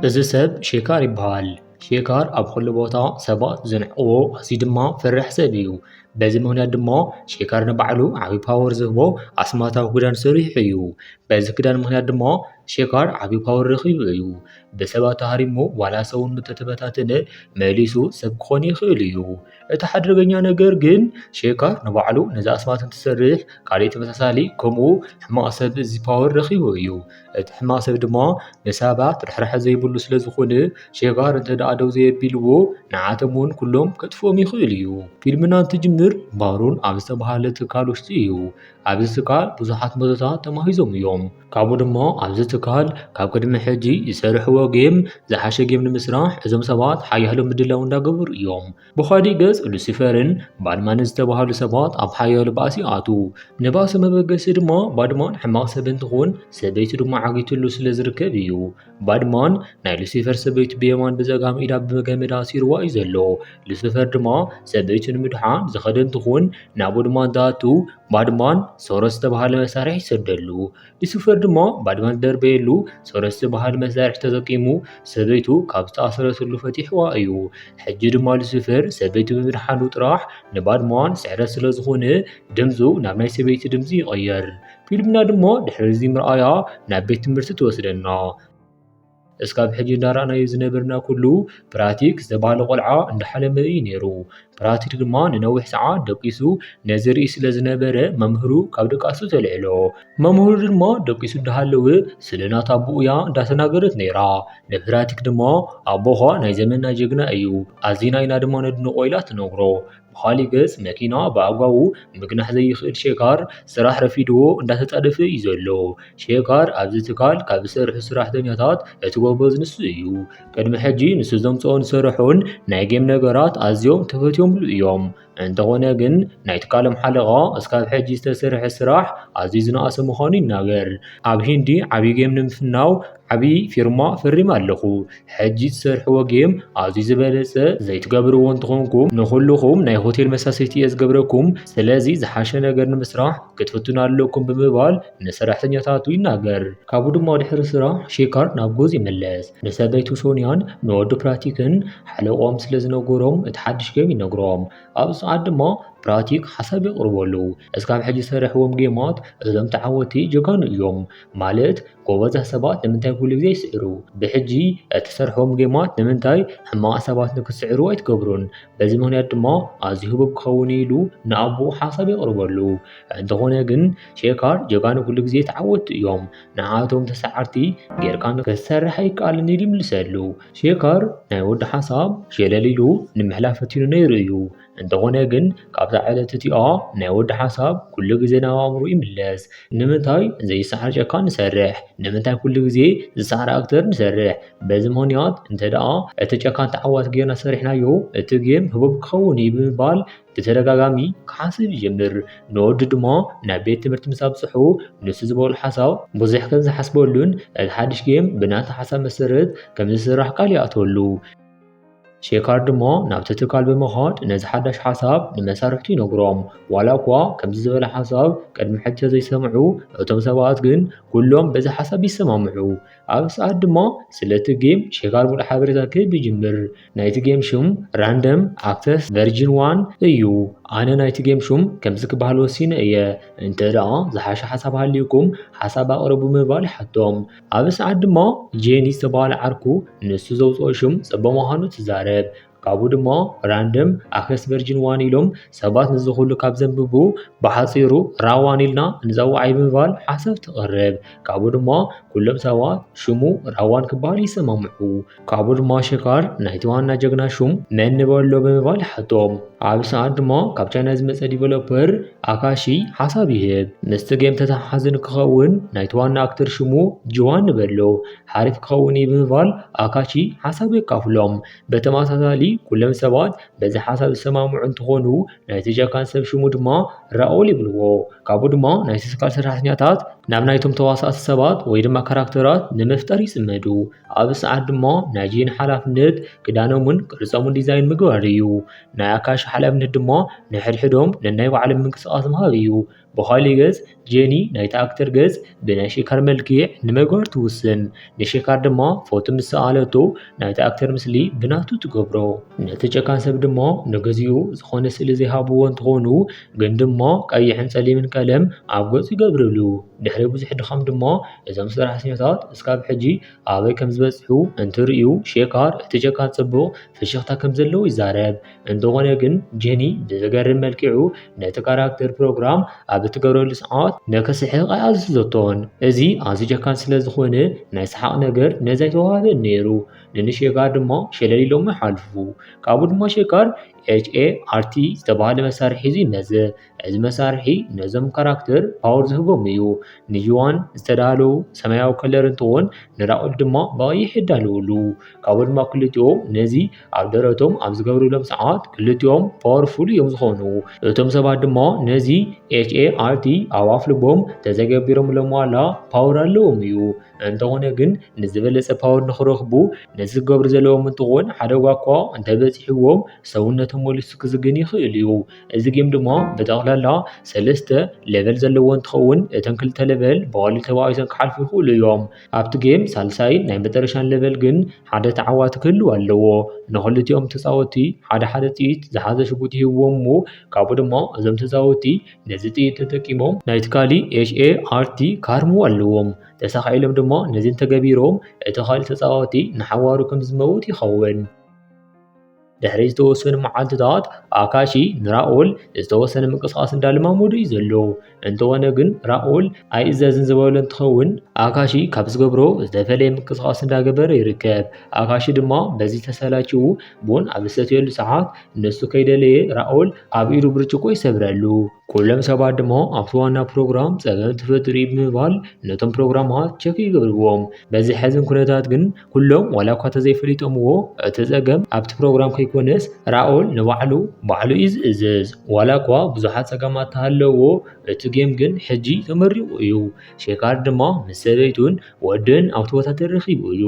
እዚ ሰብ ሼካር ይበሃል። ሼካር ኣብ ኩሉ ቦታ ሰባት ዝንዕቕዎ፣ ኣዝዩ ድማ ፈራሕ ሰብ እዩ። በዚ ምኽንያት ድማ ሼካር ንባዕሉ ዓቢ ፓወር ዝህቦ ኣስማታዊ ክዳን ሰሪሑ እዩ። በዚ ክዳን ምኽንያት ድማ ሼካር ዓቢ ፓወር ረኺቡ እዩ። ብሰባት ተሃሪሙ ዋላ ሰውነቱ ተተበታተነ መሊሱ ሰብ ክኾን ይኽእል እዩ። እቲ ሓደገኛ ነገር ግን ሼካር ንባዕሉ ነዚ ኣስማት እንትሰርሕ ካልእ ተመሳሳሊ ከምኡ ሕማቕ ሰብ እዚ ፓወር ረኺቡ እዩ። እቲ ሕማቕ ሰብ ድማ ንሰባት ርሕራሐ ዘይብሉ ስለ ዝኾነ ሼካር እንተ ደኣ ደው ዘየቢልዎ ንዓቶም እውን ኩሎም ከጥፍኦም ይኽእል እዩ። ፊልምና እንትጅምር ባሮን ኣብ ዝተባህለ ትካል ውሽጢ እዩ። ኣብዚ ትካል ብዙሓት ሞቶታት ተማሂዞም እዮም። ካብኡ ድማ ኣብዚ ትካል ካብ ቅድሚ ሕጂ ዝሰርሕዎ ጌም ዝሓሸ ጌም ንምስራሕ እዞም ሰባት ሓያሎ ምድላው እንዳገበሩ እዮም። ብኻሊእ ገጽ ሉሲፈርን ባድማንን ዝተባህሉ ሰባት ኣብ ሓያሎ ባእሲ ይኣትዉ። ንባእሲ መበገሲ ድማ ባድማን ሕማቕ ሰብ እንትኾን ሰበይቱ ድማ ዓጊትሉ ስለ ዝርከብ እዩ። ባድማን ናይ ሉሲፈር ሰበይቱ ብየማን ብጸጋም ኢዳ ብገመድ ኣሲርዋ እዩ ዘሎ። ሉሲፈር ድማ ሰበይቱ ንምድሓን ዝኸደ እንትኾን ናብኡ ድማ እንትኣቱ ባድማን ሶሮስ ዝተባህለ መሳርሒ ይሰደሉ። ሉሲፈር ድማ ባድማን ዝደርበየሉ ሶሮስ ዝበሃል መሳርሒ ተጠቂሙ ሰበይቱ ካብ ዝተኣሰረትሉ ፈቲሕዋ እዩ። ሕጂ ድማ ሉሲፈር ሰበይቱ ብምድሓኑ ጥራሕ ንባድማን ስዕረት ስለ ዝኾነ ድምፁ ናብ ናይ ሰበይቲ ድምፂ ይቕየር። ፊልምና ድማ ድሕሪ እዚ ምርኣያ ናብ ቤት ትምህርቲ ትወስደና። እስካብ ሕጂ እንዳረኣናዮ ዝነበርና ኩሉ ፕራቲክ ዝተባህለ ቆልዓ እንዳሓለመ እዩ ነይሩ። ፕራቲክ ድማ ንነዊሕ ሰዓት ደቂሱ ነዚ ርኢ ስለ ዝነበረ መምህሩ ካብ ድቃሱ ተልዕሎ። መምህሩ ድማ ደቂሱ እንዳሃለወ ስለ ናታ ኣቦኡ እያ እንዳተናገረት ነይራ። ንፕራቲክ ድማ ኣቦኻ ናይ ዘመንና ጀግና እዩ፣ ኣዚና ኢና ድማ ነድንቖ ኢላ ትነግሮ። ብኻሊእ ገጽ መኪና ብኣግባቡ ምግናሕ ዘይኽእል ሼካር ስራሕ ረፊድዎ እንዳተጻደፈ እዩ ዘሎ። ሼካር ኣብዚ ትካል ካብ ዝሰርሑ ሰራሕተኛታት እቲ ጎበዝ ንሱ እዩ። ቅድሚ ሕጂ ንሱ ዘምጽኦን ዝሰርሖን ናይ ጌም ነገራት ኣዝዮም ተፈትዮምሉ እዮም። እንተኾነ ግን ናይ ትካሎም ሓለቓ እስካብ ሕጂ ዝተሰርሐ ስራሕ ኣዝዩ ዝነኣሰ ምዃኑ ይናገር። ኣብ ሂንዲ ዓቢ ጌም ንምፍናው ዓቢ ፊርማ ፈሪመ ኣለኹ። ሕጂ ትሰርሕዎ ጌም ኣዝዩ ዝበለጸ ዘይትገብርዎ እንተኾንኩም ንኹልኹም ናይ ሆቴል መሳሰይቲ እየ ዝገብረኩም። ስለዚ ዝሓሸ ነገር ንምስራሕ ክትፍትኑ ኣለኩም ብምባል ንሰራሕተኛታቱ ይናገር። ካብኡ ድማ ድሕሪ ስራሕ ሼካር ናብ ገዝኡ ይምለስ። ንሰበይቱ ሶንያን ንወዱ ፕራቲክን ሓለቆም ስለ ዝነገሮም እቲ ሓድሽ ጌም ይነግሮም። ኣብዚ ሰዓት ድማ ፕራቲክ ሓሳብ የቕርበሉ። እስካብ ሕጂ ዝሰርሕዎም ጌማት እዞም ተዓወቲ ጀጋኑ እዮም። ማለት ጎበዛት ሰባት ንምንታይ ኩሉ ግዜ ይስዕሩ? ብሕጂ እትሰርሕዎም ጌማት ንምንታይ ሕማቕ ሰባት ንክስዕሩ ኣይትገብሩን? በዚ ምኽንያት ድማ ኣዝዩ ህቡብ ክኸውን እዩ ኢሉ ንኣቦኡ ሓሳብ የቕርበሉ። እንተኾነ ግን ሼካር ጀጋኑ ኩሉ ግዜ ተዓወትቲ እዮም። ንዓቶም ተሰዓርቲ ጌርካ ክትሰርሕ ኣይከኣልን ኢሉ ይምልሰሉ። ሼካር ናይ ወዱ ሓሳብ ሸለል ኢሉ ንምሕላፍ ፈቲኑ ነይሩ እዩ። እንተኾነ ግን ካብዛ ዕለት እቲኣ ናይ ወዲ ሓሳብ ኩሉ ግዜ ናብ ኣእምሮ ይምለስ። ንምንታይ ዘይሰዓር ጨካን ንሰርሕ? ንምንታይ ኩሉ ግዜ ዝሰዓር ኣክተር ንሰርሕ? በዚ ምኽንያት እንተ ደኣ እቲ ጨካን ተዓዋቲ ጌርና ሰሪሕናዮ እቲ ጌም ህቡብ ክኸውን እዩ ብምባል ብተደጋጋሚ ክሓስብ ይጅምር። ንወዱ ድማ ናብ ቤት ትምህርቲ ምስ ኣብጽሑ ንሱ ዝበሎ ሓሳብ ብዙሕ ከም ዝሓስበሉን እቲ ሓድሽ ጌም ብናቱ ሓሳብ መሰረት ከም ዝስራሕ ቃል ይኣትወሉ። ሼካር ድማ ናብቲ ትካል ብምኻድ ነዚ ሓዳሽ ሓሳብ ንመሳርሕቱ ይነግሮም። ዋላ እኳ ከምዚ ዝበለ ሓሳብ ቅድሚ ሕጂ ዘይሰምዑ እቶም ሰባት ግን ኩሎም በዚ ሓሳብ ይሰማምዑ። ኣብዚ ሰዓት ድማ ስለቲ ጌም ሼካር ሙሉእ ሓበሬታ ክህብ ይጅምር። ናይቲ ጌም ሽም ራንደም ኣክሰስ ቨርጅን ዋን እዩ። ኣነ ናይቲ ጌም ሽም ከምዚ ክበሃል ወሲነ እየ። እንተ ደኣ ዝሓሸ ሓሳብ ሃልዩኩም ሓሳብ ኣቕርቡ ምባል ይሓቶም። ኣብዚ ሰዓት ድማ ጄኒ ዝተባህለ ዓርኩ ንሱ ዘውፅኦ ሽም ፅቡቕ ምዃኑ ትዛረብ። ካብኡ ድማ ራንደም ኣክሰስ ቨርጅን ዋን ኢሎም ሰባት ንዚ ኩሉ ካብ ዘንብቡ ብሓፂሩ ራዋን ኢልና ንፀውዓይ ብምባል ሓሳብ ተቕርብ። ካብኡ ድማ ኩሎም ሰባት ሽሙ ራዋን ክበሃል ይሰማምዑ። ካብኡ ድማ ሸካር ናይቲ ዋና ጀግና ሹም መን ንበሎ ብምባል ይሓቶም። ኣብዚ ሰዓት ድማ ካብ ቻይና ዝመፀ ዲቨሎፐር ኣካሺ ሓሳብ ይህብ። ምስቲ ጌም ተተሓሓዚ ንክኸውን ናይቲ ዋና ኣክተር ሽሙ ጅዋን ንበሎ ሓሪፍ ክኸውን እዩ ብምባል ኣካሺ ሓሳብ የካፍሎም። ብተመሳሳሊ ኩሎም ሰባት በዚ ሓሳብ ዝሰማምዑ እንትኾኑ ናይቲ ጨካን ሰብ ሽሙ ድማ ራኦል ይብልዎ። ካብኡ ድማ ናይቲ ትካል ሰራሕተኛታት ናብ ናይቶም ተዋሳእቲ ሰባት ወይ ድማ ካራክተራት ንምፍጣር ይፅመዱ። ኣብዚ ሰዓት ድማ ናይ ጄኒ ሓላፍነት ክዳኖምን ቅርጾምን ዲዛይን ምግባር እዩ። ናይ ኣካሺ ሓላፍነት ድማ ንሕድሕዶም ነናይ ባዕሎም ምንቅስቓስ ምሃብ እዩ። ብኻሊእ ገጽ ጄኒ ናይቲ ኣክተር ገጽ ብናይ ሼካር መልክዕ ንምግባር ትውስን። ንሼካር ድማ ፎቶ ምስ ሰኣለቶ ናይቲ ኣክተር ምስሊ ብናቱ ትገብሮ። ነቲ ጨካን ሰብ ድማ ንግዚኡ ዝኾነ ስእሊ ዘይሃብዎ እንትኾኑ ግን ድማ ቀይሕን ጸሊምን ቀለም ኣብ ገጹ ይገብርሉ። ድሕሪ ብዙሕ ድኻም ድማ እዞም ሰራሕተኛታት እስካብ ሕጂ ኣበይ ከም ዝበጽሑ እንትርእዩ ሼካር እቲ ጨካን ጽቡቕ ፍሽኽታ ከም ዘለዎ ይዛረብ። እንተኾነ ግን ጄኒ ብዝገርም መልክዑ ነቲ ካራክተር ፕሮግራም ኣብ እትገብረሉ ሰዓት ንክስሕቕ ኣይኣዘዘቶን። እዚ ኣዝዩ ጨካን ስለ ዝኾነ ናይ ሰሓቕ ነገር ነዚ ኣይተዋህበን ነይሩ። ንንሼካር ድማ ሸለል ኢሎም ይሓልፉ። ካብኡ ድማ ሼካር ኤች ኤ ኣር ቲ ዝተባህለ መሳርሒ ሒዙ ይመጽእ። እዚ መሳርሒ ነዞም ካራክተር ፓወር ዝህቦም እዩ። ንዩዋን ዝተዳለዉ ሰማያዊ ከለር እንትኾን ንራኦል ድማ ብቐይሕ ይዳለውሉ። ካብኡ ድማ ክልቲኦም ነዚ ኣብ ደረቶም ኣብ ዝገብሩሎም ሰዓት ክልቲኦም ፓወርፉል እዮም ዝኾኑ። እቶም ሰባት ድማ ነዚ ኤች ኤ ኣር ቲ ኣብ ኣፍልቦም ተዘገቢሮምሎም ዋላ ፓወር ኣለዎም እዩ። እንተኾነ ግን ንዝበለጸ ፓወር ንኽረኽቡ ነዚ ክገብሩ ዘለዎም እንትኾን ሓደ ጓ እኳ እንተበጺሕዎም ሰውነቶም መሊሱ ክዝግን ይኽእል እዩ። እዚ ጌም ድማ ብጠቕላላ ሰለስተ ሌቨል ዘለዎ እንትኸውን እተን ክልተ ሌቨል ብቐሊሉ ተባኢሰን ክሓልፉ ይኽእሉ እዮም። ኣብቲ ጌም ሳልሳይን ናይ መጨረሻን ሌቨል ግን ሓደ ተዓዋቲ ክህልው ኣለዎ። ንኽልቲኦም ተጻወትቲ ሓደ ሓደ ጥይት ዝሓዘ ሽጉጥ ይህብዎም እሞ ካብኡ ድማ እዞም ተጻወትቲ ነዚ ጥይት ተጠቂሞም ናይቲ ካሊ ኤች ኤ ኣር ቲ ክሃርምዎ ኣለዎም። ተሳኺዕሎም ድማ ነዚ እንተገቢሮም እቲ ካልእ ተጻዋቲ ንሓዋሩ ከም ዝመውት ይኸውን። ድሕሪ ዝተወሰኑ መዓልትታት ኣካሺ ንራኦል ዝተወሰነ ምንቅስቓስ እንዳለማመዶ እዩ ዘሎ። እንተኾነ ግን ራኦል ኣይእዘዝን ዝበሎ እንትኸውን ኣካሺ ካብ ዝገብሮ ዝተፈለየ ምንቅስቓስ እንዳገበረ ይርከብ። ኣካሺ ድማ በዚ ተሰላችው ቡን ኣብ ዝሰትየሉ ሰዓት ንሱ ከይደለየ ራኦል ኣብ ኢዱ ብርጭቆ ይሰብረሉ። ኩሎም ሰባት ድማ ኣብቲ ዋና ፕሮግራም ጸገም ተፈጢሩ እዩ ብምባል ነቶም ፕሮግራማት ቸክ ይገብርዎም። በዚ ሕዝን ኩነታት ግን ኩሎም ዋላ እኳ ተዘይፈሊጦምዎ እቲ ጸገም ኣብቲ ፕሮግራም ከይኮነስ ራኦል ንባዕሉ ባዕሉ እዩ ዝእዝዝ። ዋላ እኳ ብዙሓት ጸገማት ተሃለዎ እቲ ጌም ግን ሕጂ ተመሪቑ እዩ። ሼካር ድማ ምስ ሰበይቱን ወድን ኣብቲ ቦታ ተረኺቡ እዩ።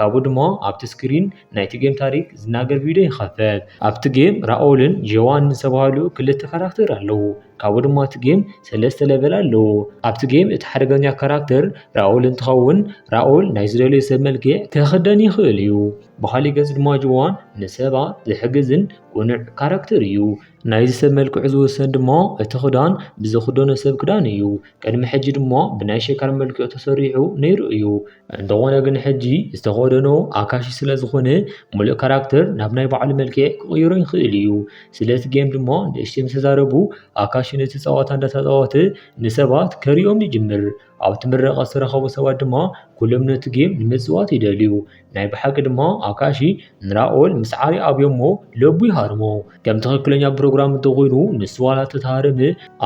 ካብኡ ድማ ኣብቲ ስክሪን ናይቲ ጌም ታሪክ ዝናገር ቪድዮ ይኸፈት። ኣብቲ ጌም ራኦልን ጆዋን ዝተባህሉ ክልተ ካራክተር ኣለዉ። ካብኡ ድማ እቲ ጌም ሰለስተ ሌቨል ኣለዎ። ኣብቲ ጌም እቲ ሓደገኛ ካራክተር ራኦል እንትኸውን ራኦል ናይ ዝደለዮ ሰብ መልክዕ ክኽደን ይኽእል እዩ። ብኻሊእ ገጽ ድማ ጆዋን ንሰባት ዝሕግዝን ቅኑዕ ካራክተር እዩ። ናይዚ ሰብ መልክዑ ዝውሰን ድማ እቲ ክዳን ብዝኽደኖ ሰብ ክዳን እዩ። ቅድሚ ሕጂ ድማ ብናይ ሸካር መልክዑ ተሰሪሑ ነይሩ እዩ። እንተኾነ ግን ሕጂ ዝተኸደኖ ኣካሺ ስለ ዝኾነ ሙሉእ ካራክተር ናብ ናይ ባዕሉ መልክዕ ክቕይሮ ይኽእል እዩ። ስለቲ ጌም ድማ ንእሽተይ ምስ ተዛረቡ ኣካሺ ነቲ ጸዋታ እንዳተጻወተ ንሰባት ከሪኦም ይጅምር። ኣብቲ ምረቓ ዝተረኸቡ ሰባት ድማ ኩሎም ነቲ ጌም ንምጽዋት ይደልዩ። ናይ ብሓቂ ድማ ኣካሺ ንራኦል ምስ ዓሪ ኣብዮሞ ለቡ ይሃርሞ። ከም ትኽክለኛ ፕሮግራም እንተኾይኑ ንሱ ዋላ ተተሃረመ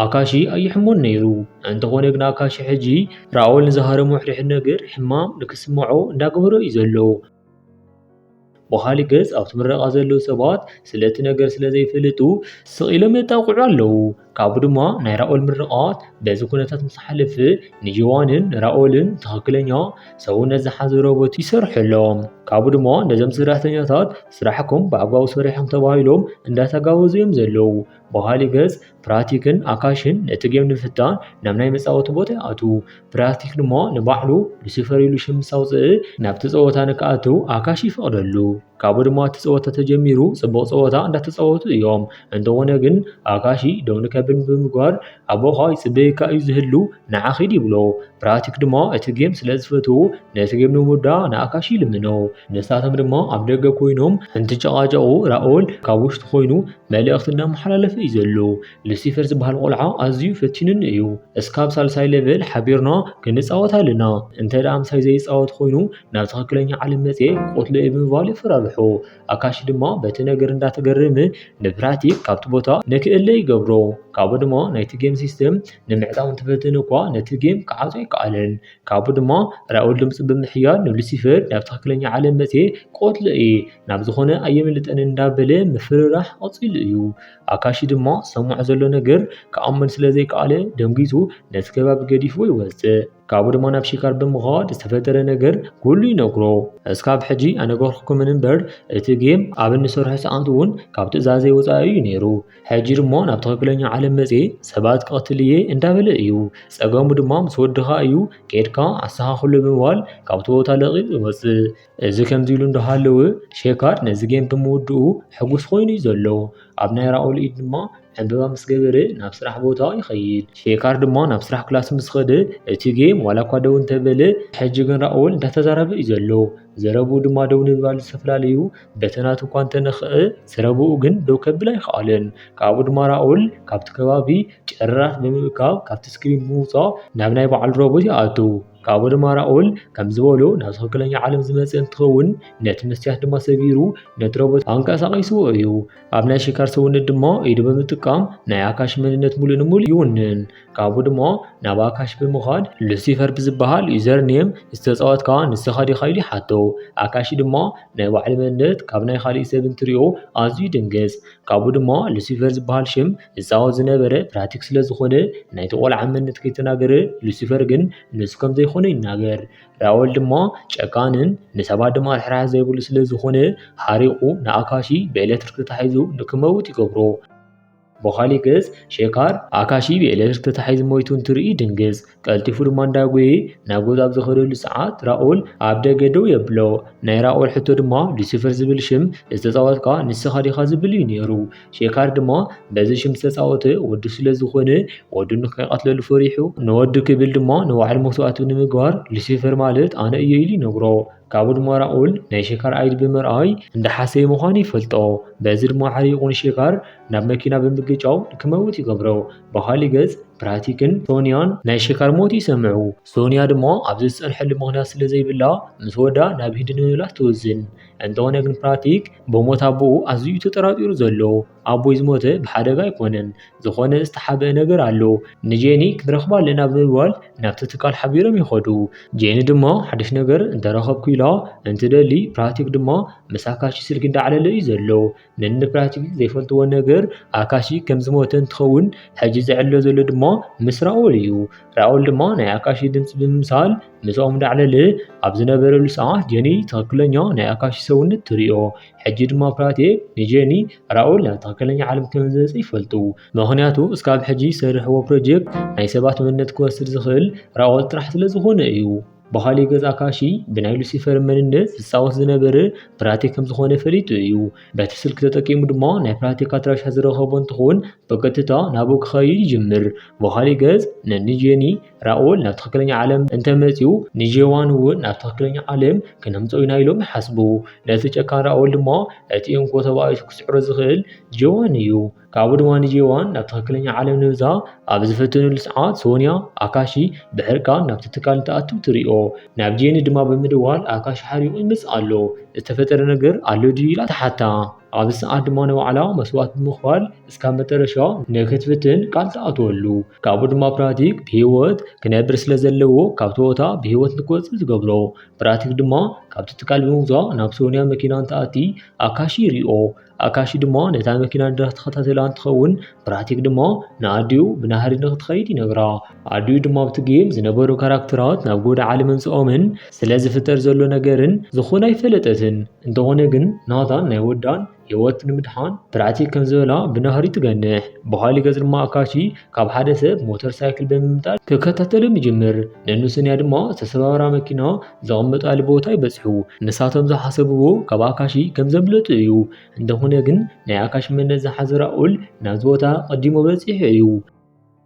ኣካሺ ኣይሕሞን ነይሩ። እንተኾነ ግን ኣካሺ ሕጂ ራኦል ንዝሃረሞ ሕድሕድ ነገር ሕማም ንክስምዖ እንዳገበሮ እዩ ዘሎ። ብኻሊእ ገጽ ኣብቲ ምረቓ ዘለዉ ሰባት ስለቲ ነገር ስለ ዘይፈልጡ ስቕ ኢሎም የጣቕዑ ኣለዉ። ካብኡ ድማ ናይ ራኦል ምርቓት በዚ ኩነታት ምስ ሓለፈ ንጆዋንን ንራኦልን ትኽክለኛ ሰውነት ዝሓዘ ሮቦት ይሰርሐሎም። ካብኡ ድማ ነዞም ሰራሕተኛታት ስራሕኩም ብኣግባቡ ሰሪሕኩም ተባሂሎም እንዳተጋበዙ እዮም ዘለዉ። ብኻሊእ ገጽ ፕራቲክን ኣካሽን ነቲ ጌም ንምፍታን ናብ ናይ መጻወቲ ቦታ ይኣትዉ። ፕራቲክ ድማ ንባዕሉ ሉሲፈር ኢሉ ሽም ምስ ኣውጽእ ናብቲ ጸወታ ንክኣትው ኣካሺ ይፈቕደሉ። ካብኡ ድማ እቲ ጸወታ ተጀሚሩ ጽቡቕ ጸወታ እንዳተጻወቱ እዮም። እንተኾነ ግን ኣካሺ ደው ንከብል ብምግባር ኣቦኻ ይጽበየካ እዩ ዝህሉ ንዓ ኺድ ይብሎ። ፕራቲክ ድማ እቲ ጌም ስለ ዝፈትዉ ነቲ ጌም ንምውዳእ ንኣካሺ ይልምኖ። ንሳቶም ድማ ኣብ ደገ ኮይኖም እንትጨቓጨቑ ራኦል ካብ ውሽጢ ኮይኑ መልእኽቲ እንዳመሓላለፈ እዩ ዘሎ። ሉሲፈር ዝበሃል ቆልዓ ኣዝዩ ፈቲኑኒ እዩ። እስካብ ሳልሳይ ሌቨል ሓቢርና ክንጻወት ኣለና። እንተ ደኣ ምሳይ ዘይጻወት ኮይኑ ናብ ትኽክለኛ ዓለም መጽየ ክቆትሎ እየ ብምባል የፈራርሖ። ኣካሺ ድማ በቲ ነገር እንዳተገረመ ንፕራቲክ ካብቲ ቦታ ንክእለ ይገብሮ። ካብኡ ድማ ናይቲ ጌም ሲስተም ንምዕጻው እንትፈትን እኳ ነቲ ጌም ክዓጾ ኣይከኣለን። ካብኡ ድማ ራኦል ድምጹ ብምሕያል ንሉሲፈር ናብ ትኽክለኛ ዓለም መጽየ ክቆትሎ እየ፣ ናብ ዝኾነ ኣየምልጠን እንዳበለ ምፍርራሕ ቀጺሉ እዩ። ኣካሺ ድማ ዝሰምዖ ዘሎ ነገር ክኣምን ስለ ዘይከኣለ ደንጊጹ ነቲ ከባቢ ገዲፍዎ ይወጽእ። ካብኡ ድማ ናብ ሺካር ብምኻድ ዝተፈጠረ ነገር ኩሉ ይነግሮ። እስካብ ሕጂ ኣነገርኩኩምን እምበር እቲ ጌም ኣብ እንሰርሖ ሰዓት እውን ካብ ትእዛዘይ ወጻኢ እዩ ነይሩ። ሕጂ ድማ ናብ ትኽክለኛ መጽየ ሰባት ክቐትል እየ እንዳበለ እዩ። ጸገሙ ድማ ምስ ወድኻ እዩ፣ ኬድካ ኣስተኻኽሎ ብምባል ካብቲ ቦታ ለቒቑ ይወጽእ። እዚ ከምዚ ኢሉ እንዳሃለወ ሼካር ነዚ ጌም ብምውድኡ ሕጉስ ኮይኑ እዩ ዘሎ። ኣብ ናይ ራኦል ኢድ ድማ ዕምበባ ምስ ገበረ ናብ ስራሕ ቦታ ይኸይድ። ሼካር ድማ ናብ ስራሕ ክላስ ምስ ኸደ እቲ ጌም ዋላ እኳ ደው እንተበለ ሕጂ ግን ራኦል እንዳተዛረበ እዩ ዘሎ። ዘረብኡ ድማ ደው ንምባል ዝተፈላለዩ በተናት እኳ እንተነኽአ ዘረብኡ ግን ደው ከብል ኣይኸኣለን። ካብኡ ድማ ራኦል ካብቲ ከባቢ ጨረራት ብምእካብ ካብቲ ስክሪን ብምውጻእ ናብ ናይ በዓል ሮቦት ይኣቱ። ካብኡ ድማ ራኦል ከም ዝበሎ ናብ ትኽክለኛ ዓለም ዝመጽእ እንትኸውን ነቲ መስትያት ድማ ሰቢሩ ነቲ ሮቦት ኣንቀሳቒስዎ እዩ። ኣብ ናይ ሼካር ሰውነት ድማ ኢዱ ብምጥቃም ናይ ኣካሺ መንነት ሙሉእ ንሙሉእ ይውንን። ካብኡ ድማ ናብ ኣካሺ ብምኻድ ሉሲፈር ብዝበሃል ዩዘርኔም ዝተጻወትካ ንስኻ ዲኻ ኢሉ ይሓቶ። ኣካሺ ድማ ናይ ባዕሉ መንነት ካብ ናይ ካሊእ ሰብ እንትሪኦ ኣዝዩ ይድንግጽ። ካብኡ ድማ ሉሲፈር ዝበሃል ሽም ዝጻወት ዝነበረ ፕራቲክ ስለ ዝኾነ ናይቲ ቆልዓ መንነት ከይተናገረ ሉሲፈር ግን ንሱ ከም ዘይኮነ ይናገር። ራኦል ድማ ጨካንን ንሰባት ድማ ርሕራሕ ዘይብሉ ስለ ዝኾነ ሓሪቑ ንኣካሺ ብኤሌክትሪክ ተታሒዙ ንክመውት ይገብሮ። ብኻሊእ ገጽ ሼካር ኣካሺ ብኤሌክትሪክ ተታሒዙ ሞይቱ እንትርኢ ይድንግጽ። ቀልጢፉ ድማ እንዳጎየ ናብ ገዛ ኣብ ዝኸደሉ ሰዓት ራኦል ኣብ ደገ ደው የብሎ። ናይ ራኦል ሕቶ ድማ ሉሲፈር ዝብል ሽም ዝተጻወትካ ንስኻ ዲኻ ዝብል እዩ ነይሩ። ሼካር ድማ በዚ ሽም ዝተጻወተ ወዱ ስለ ዝኾነ ወዱ ንከይቐትለሉ ፈሪሑ ንወዱ ክብል ድማ ንባዕሉ መስዋእቲ ንምግባር ሉሲፈር ማለት ኣነ እየ ኢሉ ይነግሮ። ካብኡ ድማ ራኦል ናይ ሼካር ኣይዲ ብምርኣይ እንዳሓሰየ ምዃኑ ይፈልጦ። በዚ ድማ ሓሪቑ ንሼካር ናብ መኪና ብምግጫው ክመውት ይገብሮ። ብኻሊእ ገጽ ፕራቲክን ሶንያን ናይ ሼካር ሞት ይሰምዑ። ሶንያ ድማ ኣብዚ ዝጸንሐሉ ምኽንያት ስለ ዘይብላ ምስ ወዳ ናብ ህንዲ ንምምላስ ትውዝን። እንተኾነ ግን ፕራቲክ ብሞት ኣቦኡ ኣዝዩ ተጠራጢሩ ዘሎ። ኣቦይ ዝሞተ ብሓደጋ ኣይኮነን፣ ዝኾነ ዝተሓብአ ነገር ኣሎ፣ ንጄኒ ክንረኽባ ኣለና ብምባል ናብቲ ትካል ሓቢሮም ይኸዱ። ጄኒ ድማ ሓድሽ ነገር እንተረኸብኩ ኢላ እንትደሊ ፕራቲክ ድማ ምስ ኣካሺ ስልኪ እንዳዕለለ እዩ ዘሎ። ነኒ ፕራቲክ ዘይፈልጥዎ ነገር ኣካሺ ከም ዝሞተ እንትኸውን ሕጂ ዝዕሎ ዘሎ ድማ ምስ ራኦል እዩ። ራኦል ድማ ናይ ኣካሺ ድምፂ ብምምሳል ምስኦም እንዳዕለለ ኣብ ዝነበረሉ ሰዓት ጄኒ ትኽክለኛ ናይ ኣካሺ ሰውነት ትሪኦ። ሕጂ ድማ ፕራቲክ ንጄኒ ራኦል ናብ ትኽክለኛ ዓለም ከም ዝመፀ ይፈልጡ። ምኽንያቱ እስካብ ሕጂ ዝሰርሕዎ ፕሮጀክት ናይ ሰባት መንነት ክወስድ ዝኽእል ራኦል ጥራሕ ስለ ዝኾነ እዩ። ብኻሊእ ገጽ ኣካሺ ብናይ ሉሲፈር መንነት ዝጻወት ዝነበረ ፕራቲክ ከም ዝኾነ ፈሊጡ እዩ። በቲ ስልኪ ተጠቂሙ ድማ ናይ ፕራቲክ ኣድራሻ ዝረኸቦ እንትኾን ብቀጥታ ናብኡ ክኸይድ ይጅምር። ብኻሊእ ገጽ ነኒ ጄኒ ራኦል ናብ ትኽክለኛ ዓለም እንተመጺኡ ንጄዋን እውን ናብ ትኽክለኛ ዓለም ክነምጽኦ ኢና ኢሎም ይሓስቡ። ነቲ ጨካን ራኦል ድማ እቲ እንኮ ተባኢሱ ክስዕሮ ዝኽእል ጄዋን እዩ። ካብኡ ድማ ንጄዋን ናብ ትኽክለኛ ዓለም ንምምጻእ ኣብ ዝፍትንሉ ሰዓት ሶንያ ኣካሺ ብሕርቃን ናብቲ ትካል እንትኣቱ ትሪኦ። ናብ ጄኒ ድማ ብምድዋል ኣካሺ ሓሪቑ ይመጽእ ኣሎ፣ ዝተፈጠረ ነገር ኣሎ ድዩ ኢላ ትሓታ። ኣብዚ ሰዓት ድማ ንባዕላ መስዋእቲ ብምኽፋል እስካብ መጨረሻ ንክትፍትን ቃል ትኣትወሉ። ካብኡ ድማ ፕራቲክ ብህይወት ክነብር ስለ ዘለዎ ካብቲ ቦታ ብህይወት ንክወጽእ ትገብሮ። ፕራቲክ ድማ ካብቲ ትካል ብምውጻእ ናብ ሶንያ መኪና እንትኣቲ ኣካሺ ይሪኦ። ኣካሺ ድማ ነታ መኪና እንዳተኸታተላ እንትኸውን ፕራቲክ ድማ ንኣዲኡ ብናህሪ ንክትኸይድ ይነግራ። ኣዲኡ ድማ ኣብቲ ጌም ዝነበሩ ካራክተራት ናብ ጎዳ ዓለም ምምጽኦምን ስለ ዝፍጠር ዘሎ ነገርን ዝኾነ ኣይፈለጠትን። እንተኾነ ግን ናታን ናይ ወዳን ህይወት ንምድሓን ፕራቲክ ከም ዝበላ ብናህሪ ትገንሕ። ብኻሊእ ገጽ ድማ ኣካሺ ካብ ሓደ ሰብ ሞተር ሳይክል ብምምጣል ክከታተሎም ይጅምር። ነኒ ሶንያ ድማ ዝተሰባበራ መኪና ዘቐመጣሉ ቦታ ይበጽሑ። ንሳቶም ዝሓሰብዎ ካብ ኣካሺ ከም ዘምለጡ እዩ። እንተኾነ ግን ናይ ኣካሺ መንነት ዝሓዘ ራኡል ናብዚ ቦታ ቀዲሙ በጺሑ እዩ።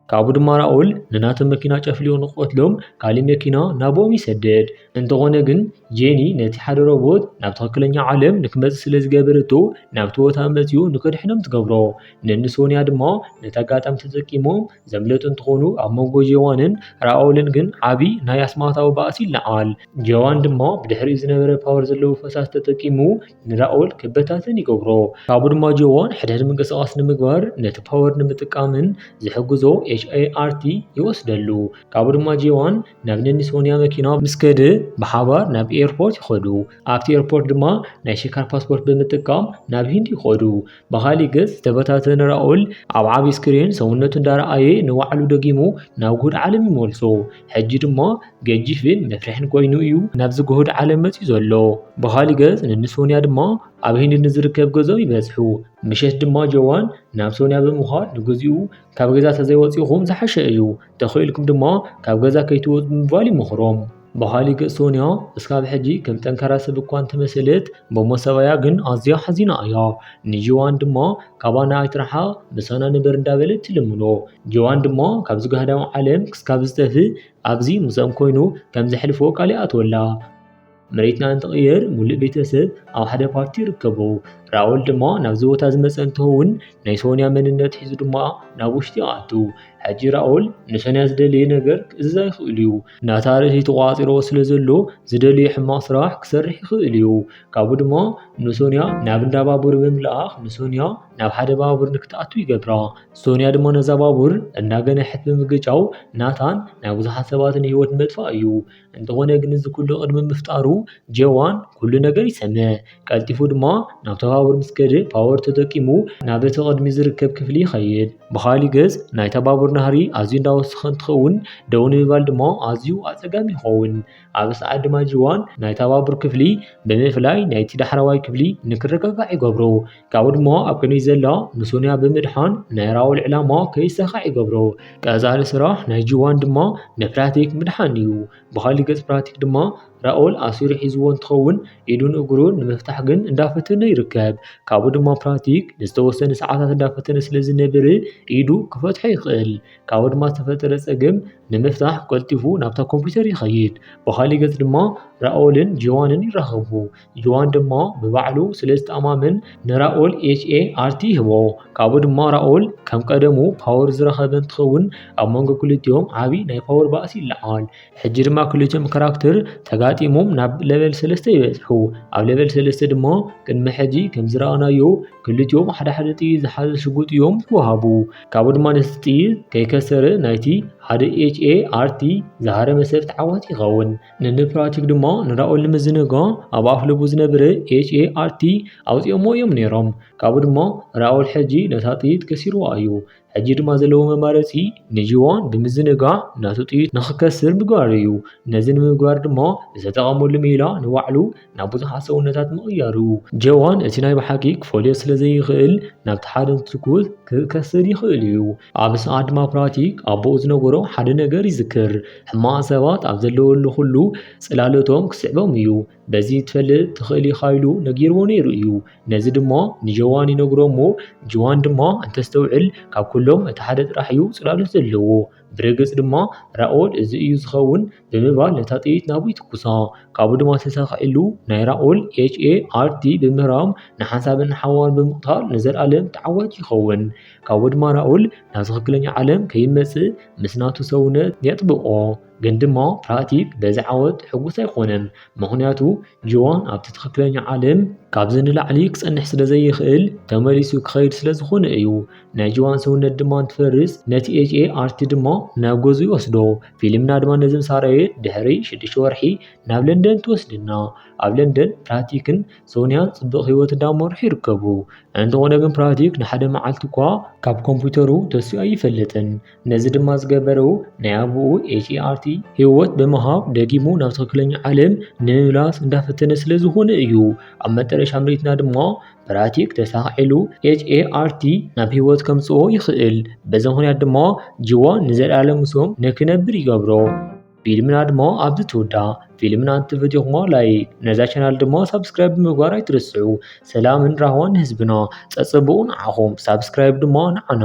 ካብኡ ድማ ራኡል ንናቶም መኪና ጨፍሊቑ ንክቐትሎም ካሊእ መኪና ናብኦም ይሰድድ። እንተኾነ ግን ጄኒ ነቲ ሓደ ሮቦት ናብ ትኽክለኛ ዓለም ንክመጽእ ስለ ዝገበረቶ ናብቲ ቦታ መጺኡ ንክድሕኖም ትገብሮ። ነኒ ሶንያ ድማ ነቲ ኣጋጣሚ ተጠቂሞም ዘምለጡ እንትኾኑ ኣብ መንጎ ጄዋንን ራኦልን ግን ዓቢ ናይ ኣስማታዊ ባእሲ ይለዓል። ጄዋን ድማ ብድሕሪኡ ዝነበረ ፓወር ዘለዎ ፈሳሲ ተጠቂሙ ንራኦል ክበታተን ይገብሮ። ካብኡ ድማ ጄዋን ሕድሕድ ምንቅስቓስ ንምግባር ነቲ ፓወር ንምጥቃምን ዝሕግዞ ኤች ኤ ኣር ቲ ይወስደሉ። ካብኡ ድማ ጄዋን ናብ ነኒ ሶንያ መኪና ምስ ከደ ብሓባር ናብ ኤርፖርት ይኸዱ። ኣብቲ ኤርፖርት ድማ ናይ ሸካር ፓስፖርት ብምጥቃም ናብ ሂንዲ ይኸዱ። ብኻሊእ ገጽ ዝተበታተነ ራኦል ኣብ ዓቢ ስክሪን ሰውነቱ እንዳረኣየ ንባዕሉ ደጊሙ ናብ ጉድ ዓለም ይመልሶ። ሕጂ ድማ ገጂፍን መፍርሕን ኮይኑ እዩ ናብዚ ጉሁድ ዓለም መጺኡ ዘሎ። ብኻሊእ ገጽ ነኒ ሶንያ ድማ ኣብ ሂንድ ንዝርከብ ገዝኦም ይበጽሑ። ምሸት ድማ ጆዋን ናብ ሶንያ ብምዃድ ንግዚኡ ካብ ገዛ ተዘይወጺኹም ዝሓሸ እዩ፣ ተኽኢልኩም ድማ ካብ ገዛ ከይትወጹ ብምባል ይመኽሮም። ብኻሊእ ገጽ ሶንያ እስካብ ሕጂ ከም ጠንካራ ሰብ እኳ እንተመሰለት፣ ብሞት ሰብኣያ ግን ኣዝያ ሓዚና እያ። ንጂዋን ድማ ካባና ኣይትርሓቕ፣ ምሳና ንበር እንዳበለት ትልምኖ። ጂዋን ድማ ካብዚ ጋህዳዊ ዓለም ክስካብ ዝጠፍእ ኣብዚ ምስኦም ኮይኑ ከም ዘሕልፎ ቃል ይኣትወላ። መሬትና እንትቕየር፣ ሙሉእ ቤተሰብ ኣብ ሓደ ፓርቲ ይርከቡ። ራኦል ድማ ናብዚ ቦታ ዝመጸ እንትኸውን፣ ናይ ሶንያ መንነት ሒዙ ድማ ናብ ውሽጢ ይኣቱ። ሕጂ ራኦል ንሶንያ ዝደለየ ነገር ክእዝዛ ይኽእል እዩ። ናታ ርእሲ ተቋጺርዎ ስለ ዘሎ፣ ዝደለዮ ሕማቕ ስራሕ ክሰርሕ ይኽእል እዩ። ካብኡ ድማ ንሶንያ ናብ እንዳ ባቡር ብምልኣኽ፣ ንሶንያ ናብ ሓደ ባቡር ንክትኣቱ ይገብራ። ሶንያ ድማ ነዛ ባቡር እንዳገነሐት ብምግጫው፣ ናታን ናይ ብዙሓት ሰባትን ህይወት ንምጥፋእ እዩ። እንተኾነ ግን እዚ ኩሉ ቅድሚ ምፍጣሩ ጀዋን ኩሉ ነገር ይሰምዕ። ቀልጢፉ ድማ ናብታ ባቡር ምስ ከደ ፓወር ተጠቂሙ ናብ እቲ ቅድሚ ዝርከብ ክፍሊ ይኸይድ። ብኻሊእ ገጽ ናይታ ባቡር ናህሪ ኣዝዩ እንዳወሰኸ እንትኸውን ደው ንምባል ድማ ኣዝዩ ኣጸጋሚ ይኸውን። ኣብ ሰዓት ድማ ጅዋን ናይታ ባቡር ክፍሊ ብምፍላይ ናይቲ ዳሕረዋይ ክፍሊ ንክረጋጋዕ ይገብሮ። ካብኡ ድማ ኣብ ቅድሚት ዘላ ንሶንያ ብምድሓን ናይ ራውል ዕላማ ከይሳኻዕ ይገብሮ። ቀጻሊ ስራሕ ናይ ጅዋን ድማ ንፕራቲክ ምድሓን እዩ። ብኻሊእ ገጽ ፕራቲክ ድማ ራኦል ኣሲሩ ሒዝዎ እንትኸውን ኢዱን እግሩን ንምፍታሕ ግን እንዳፈተነ ይርከብ። ካብኡ ድማ ፕራቲክ ንዝተወሰነ ሰዓታት እንዳፈተነ ስለ ዝነበረ ኢዱ ክፈትሖ ይኽእል። ካብኡ ድማ ዝተፈጠረ ጸገም ንምፍታሕ ቀልጢፉ ናብታ ኮምፒውተር ይኸይድ። ብኻሊእ ገጽ ድማ ራኦልን ጂዋንን ይራኸቡ። ጂዋን ድማ ብባዕሉ ስለ ዝተኣማመን ንራኦል ኤች ኤ ኣር ቲ ይህቦ። ካብኡ ድማ ራኦል ከም ቀደሙ ፓወር ዝረኸበ እንትኸውን ኣብ መንጎ ክልቲኦም ዓቢ ናይ ፓወር ባእሲ ይለዓል። ሕጂ ድማ ክልቲኦም ካራክተር ተጋጢሞም ናብ ሌቨል ሰለስተ ይበጽሑ። ኣብ ሌቨል ሰለስተ ድማ ቅድሚ ሕጂ ከም ዝረኣናዮ ክልቲኦም ሓደ ሓደ ጥይት ዝሓዘ ሽጉጥ እዮም ዝወሃቡ። ካብኡ ድማ ነቲ ጥይት ከይከሰረ ናይቲ ሓደ ኤች ኤ ኣር ቲ ዝሃረመ ሰብ ተዓዋቲ ይኸውን። ንንፕራቲክ ድማ ንራኦል ንምዝንጋዕ ኣብ ኣፍ ልቡ ዝነበረ ኤች ኤ ኣር ቲ ኣውጺኦሞ እዮም ነይሮም። ካብኡ ድማ ራኦል ሕጂ ነታ ጥይት ከሲርዋ እዩ። ሕጂ ድማ ዘለዎ መማረጺ ንጂዋን ብምዝንጋዕ ናቱ ጥይት ንኽከስር ምግባር እዩ። ነዚ ንምግባር ድማ ዝተጠቐመሉ ሜላ ንባዕሉ ናብ ብዙሓት ሰውነታት ምቕያሩ። ጀዋን እቲ ናይ ብሓቂ ክፈልዮ ስለ ዘይኽእል ናብቲ ሓደ እንትትኩስ ክከስር ይኽእል እዩ። ኣብ ሰዓት ድማ ፕራቲክ ኣቦኡ ዝነገሮ ሓደ ነገር ይዝክር። ሕማቕ ሰባት ኣብ ዘለወሉ ኩሉ ጽላለቶም ክስዕቦም እዩ። በዚ ትፈልጥ ትኽእል ኢኻ ኢሉ ነጊርዎ ነይሩ እዩ። ነዚ ድማ ንጀዋን ይነግሮ እሞ ጅዋን ድማ እንተስተውዕል ካብ ኩሎም እቲ ሓደ ጥራሕ እዩ ጽላሎት ዘለዎ። ብርግጽ ድማ ራኦል እዚ እዩ ዝኸውን ብምባል ነታ ጥይት ናብኡ ይትኩሳ። ካብኡ ድማ ተሳኺዕሉ ናይ ራኦል ኤች ኤ ኣር ቲ ብምህራም ንሓንሳብን ንሓዋሩን ብምቕታል ንዘለኣለም ተዓዋቲ ይኸውን። ካብኡ ድማ ራኦል ናብ ትኽክለኛ ዓለም ከይመጽእ ምስ ናቱ ሰውነት የጥብቖ። ግን ድማ ፕራቲክ በዚ ዓወት ሕጉስ ኣይኮነን። ምኽንያቱ ጅዋን ኣብቲ ትኽክለኛ ዓለም ካብዚ ንላዕሊ ክጸንሕ ስለ ዘይኽእል ተመሊሱ ክኸይድ ስለ ዝኾነ እዩ። ናይ ጅዋን ሰውነት ድማ እንትፈርስ ነቲ ኤች ኤ ኣር ቲ ድማ ናብ ገዝኡ ይወስዶ። ፊልምና ድማ ነዚ ምስ ኣረየ ድሕሪ ሽዱሽተ ወርሒ ናብ ለንደን ትወስድና። ኣብ ለንደን ፕራቲክን ሶንያን ጽቡቕ ህይወት እንዳመርሑ ይርከቡ። እንተኾነ ግን ፕራቲክ ንሓደ መዓልቲ እኳ ካብ ኮምፒውተሩ ተሲኡ ኣይፈልጥን። ነዚ ድማ ዝገበረው ናይ ኣቦኡ ኤች ኤ ኣር ቲ ህይወት ብምሃብ ደጊሙ ናብ ትኽክለኛ ዓለም ንምምላስ እንዳፈተነ ስለ ዝኾነ እዩ። ኣብ መጠረሻ ምርኢትና ድማ ፕራቲክ ተሳኺዕሉ ኤች ኤ ኣር ቲ ናብ ህይወት ከምጽኦ ይኽእል። በዚ ምኽንያት ድማ ጅዋን ንዘለኣለም ምስኦም ንክነብር ይገብሮ። ፊልምና ድማ ኣብዚ ትውዳእ። ፊልምና እንትፈትኹሞ ላይክ፣ ነዛ ቻናል ድማ ሳብስክራይብ ብምግባር ኣይትርስዑ። ሰላምን ራህዋን ንህዝብና፣ ጸጸብቑ ንዓኹም፣ ሳብስክራይብ ድማ ንዓና።